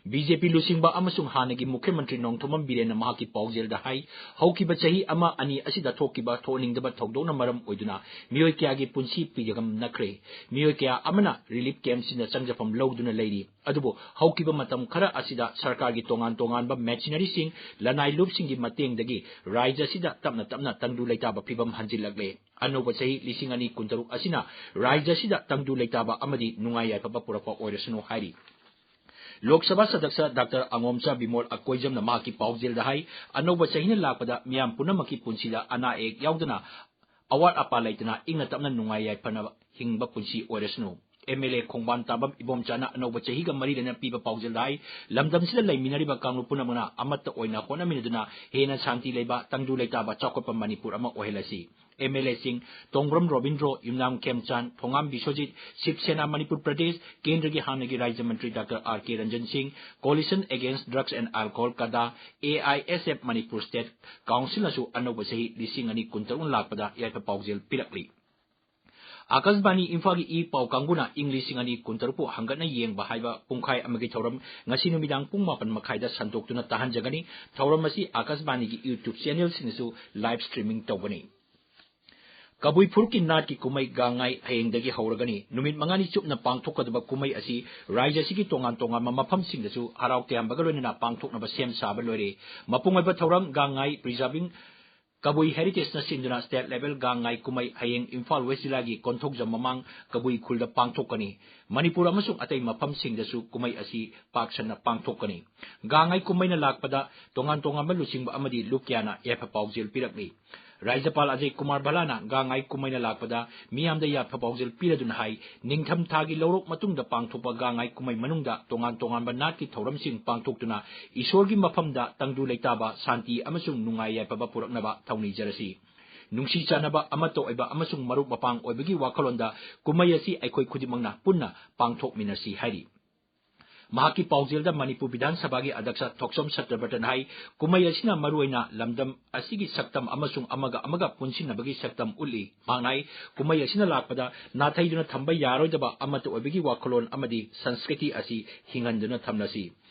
BJP ꯂꯨꯆꯤꯡꯕ ꯑꯃꯁꯨꯡ ꯍꯥꯟꯅꯒꯤ ꯃꯨꯈ꯭ꯌ ꯃꯟꯇ꯭ꯔꯤ ꯅꯣꯡꯊꯣꯝꯕꯝ ꯕꯤꯔꯦꯟꯅ ꯃꯍꯥꯛꯀꯤ ꯄꯥꯎꯖꯦꯜꯗ ꯍꯥꯏ, ꯍꯧꯈꯤꯕ ꯆꯍꯤ ꯑꯃ ꯑꯅꯤ ꯑꯁꯤꯗ ꯊꯣꯛꯈꯤꯕ ꯊꯣꯛꯍꯟꯅꯤꯡꯗꯕ ꯊꯧꯗꯣꯛꯅ ꯃꯔꯝ ꯑꯣꯏꯗꯨꯅ ꯃꯤꯑꯣꯏ ꯀꯌꯥꯒꯤ ꯄꯨꯟꯁꯤ ꯄꯤꯒꯝꯅꯈ꯭ꯔꯦ꯫ ꯃꯤꯑꯣꯏ ꯀꯌꯥ ꯑꯃꯅ ꯔꯤꯂꯤꯐ ꯀꯦꯝꯞꯁꯤꯡꯗ ꯆꯪꯖꯐꯝ ꯂꯧꯗꯨꯅ ꯂꯩꯔꯤ꯫ ꯑꯗꯨꯕꯨ ꯍꯧꯈꯤꯕ ꯃꯇꯝ ꯈꯔ ꯑꯁꯤꯗ ꯁꯔꯀꯥꯔꯒꯤ ꯇꯣꯉꯥꯟ ꯇꯣꯉꯥꯟꯕ ꯃꯦꯁꯤꯅꯔꯤꯁꯤꯡ, ꯂꯅꯥꯏ ꯂꯨꯞꯁꯤꯡꯒꯤ ꯃꯇꯦꯡꯗꯒꯤ ꯔꯥꯖ꯭ꯌ ꯑꯁꯤꯗ ꯇꯞꯅ ꯇꯞꯅ ꯇꯪꯗꯨ ꯂꯩꯇꯥꯕ ꯐꯤꯕꯝ ꯍꯟꯖꯤꯜꯂꯛꯂꯦ꯫ ꯑꯅꯧꯕ ꯆꯍꯤ ꯂꯤꯁꯤꯡ ꯑꯅꯤ ꯀꯨꯟꯇꯔꯨꯛ ꯑꯁꯤꯅ ꯔꯥꯖ꯭ꯌ ꯑꯁꯤꯗ ꯇꯪꯗꯨ ꯂꯩꯇꯥꯕ ꯑꯃꯗꯤ ꯅꯨꯡꯉꯥꯏ ꯌꯥꯏꯐꯕ ꯄꯨꯔꯛꯄ ꯑꯣꯏꯔꯁꯅꯨ ꯍꯥꯏꯔꯤ꯫ ꯂꯣꯛ ꯁꯚꯥ ꯁꯗꯛꯁ꯭ꯌ ꯗꯥꯛꯇꯔ ꯑꯉꯣꯝꯆꯥ ꯕꯤꯃꯣꯜ ꯑꯀꯣꯏꯖꯝꯅ ꯃꯍꯥꯛꯀꯤ ꯄꯥꯎꯖꯦꯜꯗ ꯍꯥꯏ, ꯑꯅꯧꯕ ꯆꯍꯤꯅ ꯂꯥꯛꯄꯗ ꯃꯤꯌꯥꯝ ꯄꯨꯝꯅꯃꯛꯀꯤ ꯄꯨꯟꯁꯤꯗ ꯑꯅꯥ ꯑꯌꯦꯛ ꯌꯥꯎꯗꯅ, ꯑꯋꯥꯠ ꯑꯄꯥ ꯂꯩꯇꯅ ꯏꯪꯅ ꯇꯞꯅ ꯅꯨꯡꯉꯥꯏ ꯌꯥꯏꯐꯅ ꯍꯤꯡꯕ ꯄꯨꯟꯁꯤ ꯑꯣꯏꯔꯁꯅꯨ꯫ ꯑꯦꯝ ꯑꯦꯜ ꯑꯦ ꯈꯣꯡꯕꯥꯟ ꯇꯥꯕꯝ ꯏꯕꯣꯝꯆꯥꯅ ꯑꯅꯧꯕ ꯆꯍꯤꯒ ꯃꯔꯤ ꯂꯩꯅꯅ ꯄꯤꯕ ꯄꯥꯎꯖꯦꯜꯗ ꯍꯥꯏ, ꯂꯝꯗꯝꯁꯤꯗ ꯂꯩꯃꯤꯟꯅꯔꯤꯕ ꯀꯥꯡꯂꯨꯞ ꯄꯨꯝꯅꯃꯛꯅ ꯑꯃꯠꯇ ꯑꯣꯏꯅ ꯍꯣꯠꯅꯃꯤꯟꯅꯗꯨꯅ ꯍꯦꯟꯅ ꯁꯥꯟꯇꯤ ꯂꯩꯕ, ꯇꯪꯗꯨ ꯂꯩꯇꯥꯕ, ꯆꯥꯎꯈꯠꯄ ꯃꯅꯤꯄꯨꯔ ꯑꯃ ꯑꯣꯏꯍꯜꯂꯁꯤ꯫ ꯑꯦꯝ ꯑꯦꯜ ꯑꯦꯁꯤꯡ ꯇꯣꯡꯕ꯭ꯔꯝ ꯔꯣꯕꯤꯟꯗ꯭ꯔꯣ, ꯌꯨꯝꯅꯥꯝ ꯈꯦꯝꯆꯥꯟ, ꯊꯣꯉꯥꯝ ꯕꯤꯁ꯭ꯋꯖꯤꯠ, ꯁꯤꯕ ꯁꯦꯅꯥ ꯃꯅꯤꯄꯨꯔ ꯄ꯭ꯔꯗꯦꯁ ꯀꯦꯟꯗ꯭ꯔꯒꯤ ꯍꯥꯟꯅꯒꯤ ꯔꯥꯖ꯭ꯌ ꯃꯟꯇ꯭ꯔꯤ ꯗꯥꯛꯇꯔ ꯑꯥꯔ ꯀꯦ ꯔꯟꯖꯟ ꯁꯤꯡ, Coalition Against Drugs and Alcohol, ꯀꯗꯥ, A I S F Manipur state ꯀꯥꯎꯟꯁꯤꯜꯅꯁꯨ ꯑꯅꯧꯕ ꯆꯍꯤ ꯂꯤꯁꯤꯡ ꯑꯅꯤ ꯀꯨꯟꯇꯔꯨꯛꯅ ꯂꯥꯛꯄꯗ ꯌꯥꯏꯐ ꯄꯥꯎꯖꯦꯜ ꯄꯤꯔꯛꯂꯤ꯫ ꯑꯥꯀꯥꯁꯕꯥꯅꯤ ꯏꯝꯐꯥꯜꯒꯤ ꯏ ꯄꯥꯎ ꯀꯥꯡꯕꯨꯅ ꯏꯪ ꯂꯤꯁꯤꯡ ꯑꯅꯤ ꯀꯨꯟꯇꯔꯨꯛꯄꯨ ꯍꯪꯒꯠꯅ ꯌꯦꯡꯕ ꯍꯥꯏꯕ ꯄꯨꯡꯈꯥꯏ ꯑꯃꯒꯤ ꯊꯧꯔꯝ ꯉꯁꯤ ꯅꯨꯃꯤꯗꯥꯡ ꯄꯨꯡ ꯃꯥꯄꯟ ꯃꯈꯥꯏꯗ ꯁꯟꯗꯣꯛꯇꯨꯅ ꯇꯥꯍꯟꯖꯒꯅꯤ꯫ ꯊꯧꯔꯝ ꯑꯁꯤ ꯑꯥꯀꯥꯁꯕꯥꯅꯤꯒꯤ YouTube ꯆꯦꯅꯦꯜꯁꯤꯡꯗꯁꯨ live streaming ꯇꯧꯒꯅꯤ꯫ ꯀꯕꯨꯏ ꯐꯨꯔꯨꯞꯀꯤ ꯅꯥꯠꯀꯤ ꯀꯨꯝꯍꯩ ꯒꯥꯡꯉꯥꯏ ꯍꯌꯦꯡꯗꯒꯤ ꯍꯧꯔꯒꯅꯤ꯫ ꯅꯨꯃꯤꯠ ꯃꯉꯥꯅꯤ ꯆꯨꯞꯅ ꯄꯥꯡꯊꯣꯛꯀꯗꯕ ꯀꯨꯝꯍꯩ ꯑꯁꯤ ꯔꯥꯖ꯭ꯌ ꯑꯁꯤꯒꯤ ꯇꯣꯉꯥꯟ ꯇꯣꯉꯥꯟꯕ ꯃꯐꯝꯁꯤꯡꯗꯁꯨ ꯍꯔꯥꯎ ꯇꯌꯥꯝꯕꯒ ꯂꯣꯏꯅꯅ ꯄꯥꯡꯊꯣꯛꯅꯕ ꯁꯦꯝ ꯁꯥꯕ ꯂꯣꯏꯔꯦ꯫ ꯃꯄꯨꯡ ꯑꯣꯏꯕ ꯊꯧꯔꯝ ꯒꯥꯡꯉꯥꯏ Preserving ꯀꯕꯨꯏ Heritageꯅ ꯁꯤꯟꯗꯨꯅ state level ꯒꯥꯡꯉꯥꯏ ꯀꯨꯝꯍꯩ ꯍꯌꯦꯡ ꯏꯝꯐꯥꯜ West ꯖꯤꯂꯥꯒꯤ ꯀꯣꯟꯊꯧꯖꯝ ꯃꯃꯥꯡ ꯀꯕꯨꯏ ꯈꯨꯜꯗ ꯄꯥꯡꯊꯣꯛꯀꯅꯤ꯫ ꯃꯅꯤꯄꯨꯔ ꯑꯃꯁꯨꯡ ꯑꯇꯩ ꯃꯐꯝꯁꯤꯡꯗꯁꯨ ꯀꯨꯝꯍꯩ ꯑꯁꯤ ꯄꯥꯛ ꯁꯟꯅ ꯄꯥꯡꯊꯣꯛꯀꯅꯤ꯫ ꯒꯥꯡꯉꯥꯏ ꯀꯨꯝꯍꯩꯅ ꯂꯥꯛꯄꯗ ꯇꯣꯉꯥꯟ ꯇꯣꯉꯥꯟꯕ ꯂꯨꯆꯤꯡꯕ ꯑꯃꯗꯤ ꯂꯨꯞ ꯀꯌꯥꯅ ꯌꯥꯏꯐ ꯄꯥꯎꯖꯦꯜ ꯄꯤꯔꯛꯂꯤ꯫ ꯔꯥꯖ꯭ꯌꯄꯥꯜ ꯑꯖꯌ ꯀꯨꯃꯥꯔ ꯚꯜꯂꯥꯅ ꯒꯥꯡꯉꯥꯏ ꯀꯨꯝꯍꯩꯅ ꯂꯥꯛꯄꯗ ꯃꯤꯌꯥꯝꯗ ꯌꯥꯏꯐ ꯄꯥꯎꯖꯦꯜ ꯄꯤꯔꯗꯨꯅ ꯍꯥꯏ, ꯅꯤꯡꯊꯝ ꯊꯥꯒꯤ ꯂꯧꯔꯣꯛ ꯃꯇꯨꯡꯗ ꯄꯥꯡꯊꯣꯛꯄ ꯒꯥꯡꯉꯥꯏ ꯀꯨꯝꯍꯩ ꯃꯅꯨꯡꯗ ꯇꯣꯉꯥꯟ ꯇꯣꯉꯥꯟꯕ ꯅꯥꯠꯀꯤ ꯊꯧꯔꯝꯁꯤꯡ ꯄꯥꯡꯊꯣꯛꯇꯨꯅ ꯏꯁꯣꯔꯒꯤ ꯃꯐꯝꯗ ꯇꯪꯗꯨ ꯂꯩꯇꯥꯕ, ꯁꯥꯟꯇꯤ ꯑꯃꯁꯨꯡ ꯅꯨꯡꯉꯥꯏ ꯌꯥꯏꯐꯕ ꯄꯨꯔꯛꯅꯕ ꯊꯧꯅꯤꯖꯔꯁꯤ꯫ ꯅꯨꯡꯁꯤ ꯆꯥꯟꯅꯕ, ꯑꯃꯠꯇ ꯑꯣꯏꯕ ꯑꯃꯁꯨꯡ ꯃꯔꯨꯞ ꯃꯄꯥꯡ ꯑꯣꯏꯕꯒꯤ ꯋꯥꯈꯜꯂꯣꯟꯗ ꯀꯨꯝꯍꯩ ꯑꯁꯤ ꯑꯩꯈꯣꯏ ꯈꯨꯗꯤꯡꯃꯛꯅ ꯄꯨꯟꯅ ꯄꯥꯡꯊꯣꯛꯃꯤꯟꯅꯁꯤ ꯍꯥꯏꯔꯤ꯫ ꯃꯍꯥꯛꯀꯤ ꯄꯥꯎꯖꯦꯜꯗ ꯃꯅꯤꯄꯨꯔ ꯕꯤꯙꯥꯟ ꯁꯚꯥꯒꯤ ꯑꯗ꯭ꯌꯛꯁ ꯊꯣꯛꯆꯣꯝ ꯁꯇ꯭ꯌꯕ꯭ꯔꯇꯅ ꯍꯥꯏ, ꯀꯨꯝꯍꯩ ꯑꯁꯤꯅ ꯃꯔꯨꯑꯣꯏꯅ ꯂꯝꯗꯝ ꯑꯁꯤꯒꯤ ꯁꯛꯇꯝ ꯑꯃꯁꯨꯡ ꯑꯃꯒ ꯑꯃꯒ ꯄꯨꯟꯁꯤꯟꯅꯕꯒꯤ ꯁꯛꯇꯝ ꯎꯠꯂꯤ꯫ ꯃꯍꯥꯛꯅ ꯍꯥꯏ, ꯀꯨꯝꯍꯩ ꯑꯁꯤꯅ ꯂꯥꯛꯄꯗ ꯅꯥꯊꯩꯗꯨꯅ ꯊꯝꯕ ꯌꯥꯔꯣꯏꯗꯕ ꯑꯃꯠꯇ ꯑꯣꯏꯕꯒꯤ ꯋꯥꯈꯜꯂꯣꯟ ꯑꯃꯗꯤ ꯁꯪꯁꯀ꯭ꯔꯤꯇꯤ ꯑꯁꯤ ꯍꯤꯡꯍꯟꯗꯨꯅ ꯊꯝꯂꯁꯤ꯫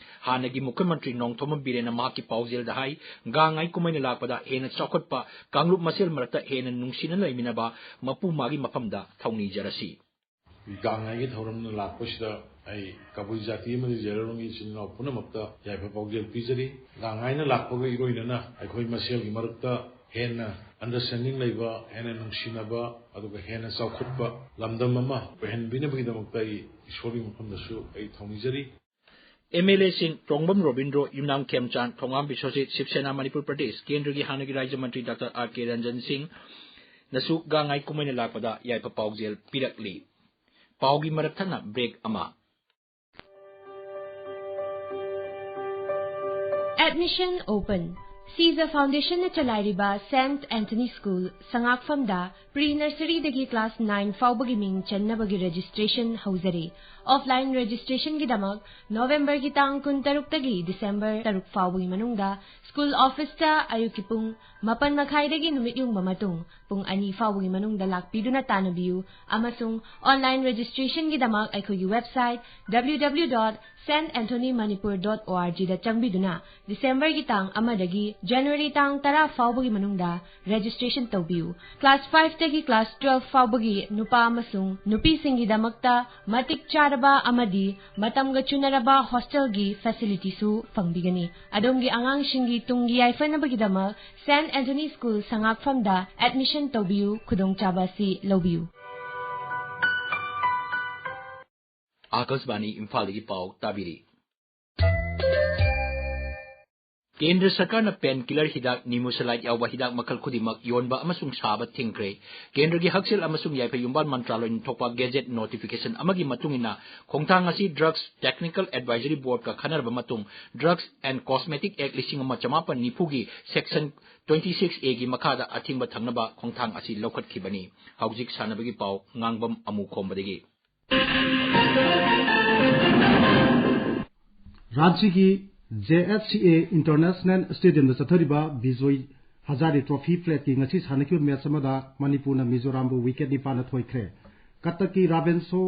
ꯍꯥꯟꯅꯒꯤ ꯃꯨꯈ꯭ꯌꯃꯟꯇ꯭ꯔꯤ ꯅꯣꯡꯊꯣꯝꯕꯝ ꯕꯤꯔꯦꯟꯅ ꯃꯍꯥꯛꯀꯤ ꯄꯥꯎꯖꯦꯜꯗ ꯍꯥꯏ, ꯒꯥꯡꯉꯥꯏ ꯀꯨꯝꯍꯩꯅ ꯂꯥꯛꯄꯗ ꯍꯦꯟꯅ ꯆꯥꯎꯈꯠꯄ, ꯀꯥꯡꯂꯨꯞ ꯃꯁꯦꯜ ꯃꯔꯛꯇ ꯍꯦꯟꯅ ꯅꯨꯡꯁꯤꯅ ꯂꯩꯃꯤꯟꯅꯕ, ꯃꯄꯨ ꯃꯥꯒꯤ ꯃꯐꯝꯗ ꯊꯧꯅꯤꯖꯔꯁꯤ꯫ ꯒꯥꯡꯉꯥꯏꯒꯤ ꯊꯧꯔꯝꯅ ꯂꯥꯛꯄꯁꯤꯗ ꯑꯩ ꯀꯕꯨꯏ ꯖꯥꯇꯤ ꯑꯃꯗꯤ ꯖꯦꯔꯣꯂꯣꯡꯒꯤ ꯏꯆꯤꯟ ꯏꯅꯥꯎ ꯄꯨꯝꯅꯃꯛꯇ ꯌꯥꯏꯐ ꯄꯥꯎꯖꯦꯜ ꯄꯤꯖꯔꯤ꯫ ꯒꯥꯡꯉꯥꯏꯅ ꯂꯥꯛꯄꯒ ꯏꯔꯣꯏꯅꯅ ꯑꯩꯈꯣꯏ ꯃꯁꯦꯜꯒꯤ ꯃꯔꯛꯇ ꯍꯦꯟꯅ understanding ꯂꯩꯕ, ꯍꯦꯟꯅ ꯅꯨꯡꯁꯤꯅꯕ, ꯑꯗꯨꯒ ꯍꯦꯟꯅ ꯆꯥꯎꯈꯠꯄ ꯂꯝꯗꯝ ꯑꯃ ꯑꯣꯏꯍꯟꯕꯤꯅꯕꯒꯤꯗꯃꯛꯇ ꯑꯩ ꯏꯁꯣꯔꯒꯤ ꯃꯐꯝꯗꯁꯨ ꯑꯩ ꯊꯧꯅꯤꯖꯔꯤ꯫ ꯑꯦꯝ ꯑꯦꯜ ꯑꯦꯁꯤꯡ ꯇ꯭ꯔꯣꯡꯕꯝ ꯔꯣꯕꯤꯟꯗ꯭ꯔꯣ, ꯌꯨꯝꯅꯥꯝ ꯈꯦꯝꯆꯥꯟ, ꯊꯣꯉꯥꯝ ꯕꯤꯁ꯭ꯋꯖꯤꯠ, ꯁꯤꯕ ꯁꯦꯅꯥ ꯃꯅꯤꯄꯨꯔ ꯄ꯭ꯔꯗꯦꯁ ꯀꯦꯟꯗ꯭ꯔꯒꯤ ꯍꯥꯟꯅꯒꯤ ꯔꯥꯖ꯭ꯌ ꯃꯟꯇ꯭ꯔꯤ ꯗꯥꯛꯇꯔ ꯑꯥꯔ ꯀꯦ ꯔꯟꯖꯟ ꯁꯤꯡꯅꯁꯨ ꯒꯥꯡꯉꯥꯏ ꯀꯨꯝꯍꯩꯅ ꯂꯥꯛꯄꯗ ꯌꯥꯏꯐ ꯄꯥꯎꯖꯦꯜ ꯄꯤꯔꯛꯂꯤ꯫ ꯄꯥꯎꯒꯤ ꯃꯔꯛ ꯊꯠꯅ ꯕ꯭ꯔꯦꯛ ꯑꯃ꯫ Admission open. ꯁꯤꯖ ꯐꯥꯎꯟꯗꯦꯁꯟꯅ ꯆꯂꯥꯏꯔꯤꯕ ꯁꯦꯟꯠ ꯑꯦꯟꯊꯣꯅꯤ ꯁ꯭ꯀꯨꯜ ꯁꯉꯥꯛꯐꯝꯗ ꯄ꯭ꯔꯤ ꯅꯔꯁꯔꯤꯗꯒꯤ ꯀ꯭ꯂꯥꯁ ꯅꯥꯏꯟ ꯐꯥꯎꯕꯒꯤ ꯃꯤꯡ ꯆꯟꯅꯕꯒꯤ ꯔꯦꯖꯤꯁꯇ꯭ꯔꯦꯁꯟ ꯍꯧꯖꯔꯤ꯫ ꯑꯣꯐꯂꯥꯏꯟ ꯔꯦꯖꯤꯁꯇ꯭ꯔꯦꯁꯟꯒꯤꯗꯃꯛ ꯅꯣꯕꯦꯝꯕꯔꯒꯤ ꯇꯥꯡ ꯀꯨꯟꯇꯔꯨꯛꯇꯒꯤ ꯗꯤꯁꯦꯝꯕꯔ ꯇꯔꯨꯛ ꯐꯥꯎꯕꯒꯤ ꯃꯅꯨꯡꯗ ꯁ꯭ꯀꯨꯜ ꯑꯣꯐꯤꯁꯇ ꯑꯌꯨꯛꯀꯤ ꯄꯨꯡ ꯃꯥꯄꯟ ꯃꯈꯥꯏꯗꯒꯤ ꯅꯨꯃꯤꯠ ꯌꯨꯡꯕ ꯃꯇꯨꯡ ꯄꯨꯡ ꯑꯅꯤ ꯐꯥꯎꯕꯒꯤ ꯃꯅꯨꯡꯗ ꯂꯥꯛꯄꯤꯗꯨꯅ ꯇꯥꯟꯅꯕꯤꯌꯨ ꯑꯃꯁꯨꯡ ꯑꯣꯟꯂꯥꯏꯟ ꯔꯦꯖꯤꯁꯇ꯭ꯔꯦꯁꯟꯒꯤꯗꯃꯛ ꯑꯩꯈꯣꯏꯒꯤ website W W W dot Saint Anthony Manipur dot org ꯗ ꯆꯪꯕꯤꯗꯨꯅ ꯗꯤꯁꯦꯝꯕꯔꯒꯤ ꯇꯥꯡ ꯑꯃꯗꯒꯤ ꯖꯅꯋꯥꯔꯤ ꯇꯥꯡ ꯇꯔꯥ ꯐꯥꯎꯕꯒꯤ ꯃꯅꯨꯡꯗ ꯔꯦꯖꯤꯁꯇ꯭ꯔꯦꯁꯟ ꯇꯧꯕꯤꯌꯨ꯫ ꯀ꯭ꯂꯥꯁ ꯐꯥꯏꯚꯇꯒꯤ ꯀ꯭ꯂꯥꯁ ꯇꯨꯋꯦꯜꯐ ꯐꯥꯎꯕꯒꯤ ꯅꯨꯄꯥ ꯑꯃꯁꯨꯡ ꯅꯨꯄꯤꯁꯤꯡꯒꯤꯗꯃꯛꯇ ꯃꯇꯤꯛ ꯆꯥꯔꯕ ꯑꯃꯗꯤ ꯃꯇꯝꯒ ꯆꯨꯅꯔꯕ ꯍꯣꯁꯇꯦꯜꯒꯤ ꯐꯦꯁꯤꯂꯤꯇꯤꯁꯨ ꯐꯪꯕꯤꯒꯅꯤ꯫ ꯑꯗꯣꯝꯒꯤ ꯑꯉꯥꯡꯁꯤꯡꯒꯤ ꯇꯨꯡꯒꯤ ꯌꯥꯏꯐꯅꯕꯒꯤꯗꯃꯛ ꯁꯦꯟꯠ ꯑꯦꯟꯊꯣꯅꯤ ꯁ꯭ꯀꯨꯜ ꯁꯉꯥꯛꯐꯝꯗ ꯑꯦꯗꯃꯤꯁꯟ ꯇꯧꯕꯤꯌꯨ, ꯈꯨꯗꯣꯡꯆꯥꯕ ꯑꯁꯤ ꯂꯧꯕꯤꯌꯨ꯫ ꯑꯥꯀꯥꯁꯕꯥꯅꯤ ꯏꯝꯐꯥꯜꯗꯒꯤ ꯄꯥꯎ ꯇꯥꯕꯤꯔꯤ꯫ ꯀꯦꯟꯗ꯭ꯔ ꯁꯔꯀꯥꯔꯅ ꯄꯦꯟ ꯀꯤꯂꯔ ꯍꯤꯗꯥꯛ ꯅꯤꯃꯨꯁꯂꯥꯏꯠ ꯌꯥꯎꯕ ꯍꯤꯗꯥꯛ ꯃꯈꯜ ꯈꯨꯗꯤꯡꯃꯛ ꯌꯣꯟꯕ ꯑꯃꯁꯨꯡ ꯁꯥꯕ ꯊꯤꯡꯈ꯭ꯔꯦ꯫ ꯀꯦꯟꯗ꯭ꯔꯒꯤ ꯍꯛꯁꯦꯜ ꯑꯃꯁꯨꯡ ꯌꯥꯏꯐ ꯌꯨꯝꯕꯥꯜ ꯃꯟꯇ꯭ꯔꯥꯂꯣꯏꯅ ꯊꯣꯛꯄ ꯒꯦꯖꯦꯠ ꯅꯣꯇꯤꯐꯤꯀꯦꯁꯟ ꯑꯃꯒꯤ ꯃꯇꯨꯡ ꯏꯟꯅ, ꯈꯣꯡꯊꯥꯡ ꯑꯁꯤ ꯗ꯭ꯔꯒꯁ ꯇꯦꯛꯅꯤꯀꯦꯜ ꯑꯦꯗꯚꯥꯏꯖꯔꯤ ꯕꯣꯔꯗꯀ ꯈꯟꯅꯔꯕ ꯃꯇꯨꯡ, ꯗ꯭ꯔꯒꯁ ꯑꯦꯟ ꯀꯣꯁꯃꯦꯇꯤꯛ ꯑꯦꯛ ꯂꯤꯁꯤꯡ ꯑꯃ ꯆꯃꯥꯄꯟ ꯅꯤꯐꯨꯒꯤ ꯁꯦꯛꯁꯟ ꯇ꯭ꯋꯦꯟꯇꯤ ꯁꯤꯛꯁ ꯑꯦꯒꯤ ꯃꯈꯥꯗ ꯑꯊꯤꯡꯕ ꯊꯝꯅꯕ ꯈꯣꯡꯊꯥꯡ ꯑꯁꯤ ꯂꯧꯈꯠꯈꯤꯕꯅꯤ꯫ ꯍꯧꯖꯤꯛ ꯁꯥꯟꯅꯕꯒꯤ ꯄꯥꯎ꯫ ꯉꯥꯡꯕꯝ ꯑꯃꯨ ꯈꯣꯝꯕꯗꯒꯤ꯫ ꯔꯥꯟꯆꯤꯒꯤ J F C A International Stadiumꯗ ꯆꯠꯊꯔꯤꯕ ꯕꯤꯖꯣꯏ ꯍꯖꯥꯔꯤ ꯇ꯭ꯔꯣꯐꯤ ꯄ꯭ꯂꯦꯠꯀꯤ ꯉꯁꯤ ꯁꯥꯟꯅꯈꯤꯕ ꯃꯦꯆ ꯑꯃꯗ ꯃꯅꯤꯄꯨꯔꯅ ꯃꯤꯖꯣꯔꯥꯝꯕꯨ ꯋꯤꯀꯦꯠ ꯅꯤꯄꯥꯟꯅ ꯊꯣꯏꯈ꯭ꯔꯦ꯫ ꯀꯇꯛꯀꯤ ꯔꯥꯕꯦꯟꯁꯣ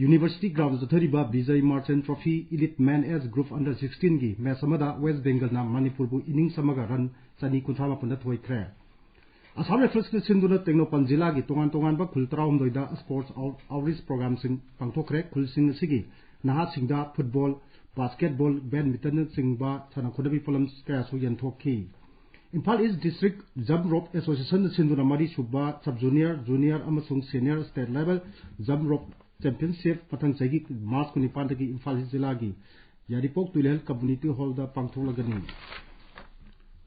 ꯌꯨꯅꯤꯚꯔꯁꯤꯇꯤ ꯒ꯭ꯔꯥꯎꯟꯗ ꯆꯠꯊꯔꯤꯕ ꯕꯤꯖꯣꯏ ꯃꯥꯔꯆꯦꯟ ꯇ꯭ꯔꯣꯐꯤ ꯏꯂꯤꯠ ꯃꯦꯟ ꯑꯦꯖ ꯒ꯭ꯔꯨꯞ ꯑꯟꯗꯔ ꯁꯤꯛꯁꯇꯤꯟꯒꯤ ꯃꯦꯆ ꯑꯃꯗ ꯋꯦꯁ ꯕꯦꯡꯒꯜꯅ ꯃꯅꯤꯄꯨꯔꯕꯨ ꯏꯅꯤꯡꯁ ꯑꯃꯒ ꯔꯟ ꯆꯅꯤ ꯀꯨꯟꯊ꯭ꯔꯥ ꯃꯥꯄꯟꯗ ꯊꯣꯏꯈ꯭ꯔꯦ꯫ ꯑꯁꯥꯝ ꯔꯥꯏꯐꯜꯁꯅ ꯁꯤꯟꯗꯨꯅ ꯇꯦꯡꯅꯧꯄꯜ ꯖꯤꯂꯥꯒꯤ ꯇꯣꯉꯥꯟ ꯇꯣꯉꯥꯟꯕ ꯈꯨꯜ ꯇꯔꯥꯍꯨꯝꯗꯣꯏꯗ ꯁ꯭ꯄꯣꯔꯠꯁ ꯑꯥꯎꯠ-, ꯑꯥꯎꯠꯔꯤꯆ ꯄ꯭ꯔꯣꯒ꯭ꯔꯥꯝꯁꯤꯡ ꯄꯥꯡꯊꯣꯛꯈ꯭ꯔꯦ꯫ ꯈꯨꯜꯁꯤꯡ ꯑꯁꯤꯒꯤ ꯅꯍꯥꯁꯤꯡꯗ ꯐꯨꯠꯕꯣꯜ, ꯕꯥꯁꯀꯦꯠꯕꯣꯜ, ꯕꯦꯗꯃꯤꯟꯇꯟꯅꯆꯤꯡꯕ ꯁꯥꯟꯅ ꯈꯣꯠꯅꯕꯒꯤ ꯄꯣꯠꯂꯝ ꯀꯌꯥꯁꯨ ꯌꯦꯟꯊꯣꯛꯈꯤ꯫ ꯏꯝꯐꯥꯜ ꯏꯁ ꯗꯤꯁꯇ꯭ꯔꯤꯛ ꯖꯝꯞ ꯔꯣꯞ ꯑꯦꯁꯣꯁꯤꯌꯦꯁꯟꯅ ꯁꯤꯟꯗꯨꯅ ꯃꯔꯤꯁꯨꯕ ꯁꯕ ꯖꯨꯅꯤꯌꯔ, ꯖꯨꯅꯤꯌꯔ ꯑꯃꯁꯨꯡ senior state level jump rope championship ꯃꯊꯪ ꯆꯍꯤꯒꯤ ꯃꯥꯔꯆ ꯀꯨꯟꯅꯤꯄꯥꯟꯗꯒꯤ ꯏꯝꯐꯥꯜ ꯏꯁ ꯖꯤꯂꯥꯒꯤ ꯌꯥꯏꯔꯤꯄꯣꯛ ꯇꯨꯏꯂꯦꯜ ꯀꯝꯃ꯭ꯌꯨꯅꯤꯇꯤ ꯍꯣꯜꯗ ꯄꯥꯡꯊꯣꯛꯂꯒꯅꯤ꯫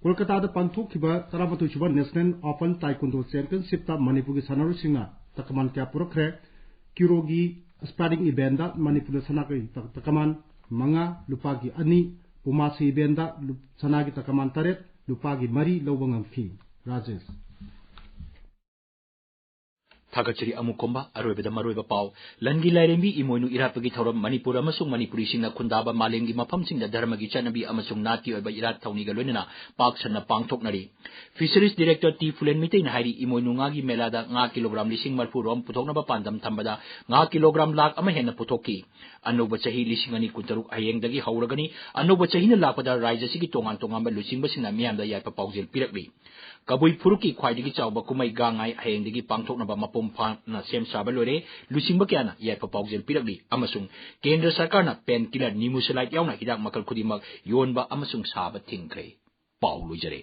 ꯀꯣꯜꯀꯇꯥꯗ ꯄꯥꯡꯊꯣꯛꯈꯤꯕ ꯇꯔꯥꯃꯥꯊꯣꯏ ꯁꯨꯕ ꯅꯦꯁꯅꯦꯜ ꯑꯣꯄꯟ ꯇꯥꯏꯀꯨꯟꯗꯣ ꯆꯦꯝꯄꯤꯌꯟꯁꯤꯞꯇ ꯃꯅꯤꯄꯨꯔꯒꯤ ꯁꯥꯟꯅꯔꯣꯏꯁꯤꯡꯅ ꯇꯀꯃꯥꯟ ꯀꯌꯥ ꯄꯨꯔꯛꯈ꯭ꯔꯦ꯫ ꯀ꯭ꯌꯨꯔꯣꯒꯤ ꯁ꯭ꯄꯥꯔꯤꯡ ꯏꯚꯦꯟꯗ ꯃꯅꯤꯄꯨꯔꯅ ꯁꯅꯥꯒꯤ ꯇ-, ꯇꯀꯃꯥꯟ ꯃꯉꯥ, ꯂꯨꯄꯥꯒꯤ ꯑꯅꯤ, ꯄꯨꯃꯥꯁꯤ ꯏꯚꯦꯟꯗ ꯂꯨ-, ꯁꯅꯥꯒꯤ ꯇꯀꯃꯥꯟ ꯇꯔꯦꯠ, ꯂꯨꯄꯥꯒꯤ ꯃꯔꯤ ꯂꯧꯕ ꯉꯝꯈꯤ꯫ ꯔꯥꯖꯦꯁ꯫ ꯊꯥꯒꯠꯆꯔꯤ꯫ ꯑꯃꯨꯛ ꯀꯣꯝꯕ ꯑꯔꯣꯏꯕꯗ ꯃꯔꯨꯑꯣꯏꯕ ꯄꯥꯎ꯫ ꯂꯟꯒꯤ ꯂꯥꯏꯔꯦꯝꯕꯤ ꯏꯃꯣꯏꯅꯨ ꯏꯔꯥꯠꯄꯒꯤ ꯊꯧꯔꯝ ꯃꯅꯤꯄꯨꯔ ꯑꯃꯁꯨꯡ ꯃꯅꯤꯄꯨꯔꯤꯁꯤꯡꯅ ꯈꯨꯟꯗꯥꯕ ꯃꯥꯂꯦꯝꯒꯤ ꯃꯐꯝꯁꯤꯡꯗ ꯙꯔꯃꯒꯤ ꯆꯠꯅꯕꯤ ꯑꯃꯁꯨꯡ ꯅꯥꯠꯀꯤ ꯑꯣꯏꯕ ꯏꯔꯥꯠ ꯊꯧꯅꯤꯒ ꯂꯣꯏꯅꯅ ꯄꯥꯛ ꯁꯟꯅ ꯄꯥꯡꯊꯣꯛꯅꯔꯤ꯫ ꯐꯤꯁꯔꯤꯁ ꯗꯤꯔꯦꯛꯇꯔ ꯇꯤ ꯐꯨꯂꯦꯟ ꯃꯤꯇꯩꯅ ꯍꯥꯏꯔꯤ, ꯏꯃꯣꯏꯅꯨ ꯉꯥꯒꯤ ꯃꯦꯂꯥꯗ ꯉꯥ ꯀꯤꯂꯣꯒ꯭ꯔꯥꯝ ꯂꯤꯁꯤꯡ ꯃꯔꯤꯐꯨ ꯔꯣꯝ ꯄꯨꯊꯣꯛꯅꯕ ꯄꯥꯟꯗꯝ ꯊꯝꯕꯗ ꯉꯥ ꯀꯤꯂꯣꯒ꯭ꯔꯥꯝ ꯂꯥꯈ ꯑꯃ ꯍꯦꯟꯅ ꯄꯨꯊꯣꯛꯈꯤ꯫ ꯑꯅꯧꯕ ꯆꯍꯤ ꯂꯤꯁꯤꯡ ꯑꯅꯤ ꯀꯨꯟꯇꯔꯨꯛ ꯍꯌꯦꯡꯗꯒꯤ ꯍꯧꯔꯒꯅꯤ꯫ ꯑꯅꯧꯕ ꯆꯍꯤꯅ ꯂꯥꯛꯄꯗ ꯔꯥꯖ꯭ꯌ ꯑꯁꯤꯒꯤ ꯇꯣꯉꯥꯟ ꯇꯣꯉꯥꯟꯕ ꯂꯨꯆꯤꯡꯕꯁꯤꯡꯅ ꯃꯤꯌꯥꯝꯗ ꯌꯥꯏꯐ ꯄꯥꯎꯖꯦꯜ ꯄꯤꯔꯛꯂꯤ꯫ ꯀꯕꯨꯏ ꯐꯨꯔꯨꯞꯀꯤ ꯈ꯭ꯋꯥꯏꯗꯒꯤ ꯆꯥꯎꯕ ꯀꯨꯝꯍꯩ ꯒꯥꯡ ꯉꯥꯏ ꯍꯌꯦꯡꯗꯒꯤ ꯄꯥꯡꯊꯣꯛꯅꯕ ꯃꯄꯨꯡ ꯐꯥꯅ ꯁꯦꯝ ꯁꯥꯕ ꯂꯣꯏꯔꯦ꯫ ꯂꯨꯆꯤꯡꯕ ꯀꯌꯥꯅ ꯌꯥꯏꯐ ꯄꯥꯎꯖꯦꯜ ꯄꯤꯔꯛꯂꯤ ꯑꯃꯁꯨꯡ ꯀꯦꯟꯗ꯭ꯔ ꯁꯔꯀꯥꯔꯅ ꯄꯦꯟ ꯀꯤꯂꯔ, ꯅꯤꯃꯨꯁꯦꯂꯥꯏꯠ ꯌꯥꯎꯅ ꯍꯤꯗꯥꯛ ꯃꯈꯜ ꯈꯨꯗꯤꯡꯃꯛ ꯌꯣꯟꯕ ꯑꯃꯁꯨꯡ ꯁꯥꯕ ꯊꯤꯡꯈ꯭ꯔꯦ꯫ ꯄꯥꯎ ꯂꯣꯏꯖꯔꯦ꯫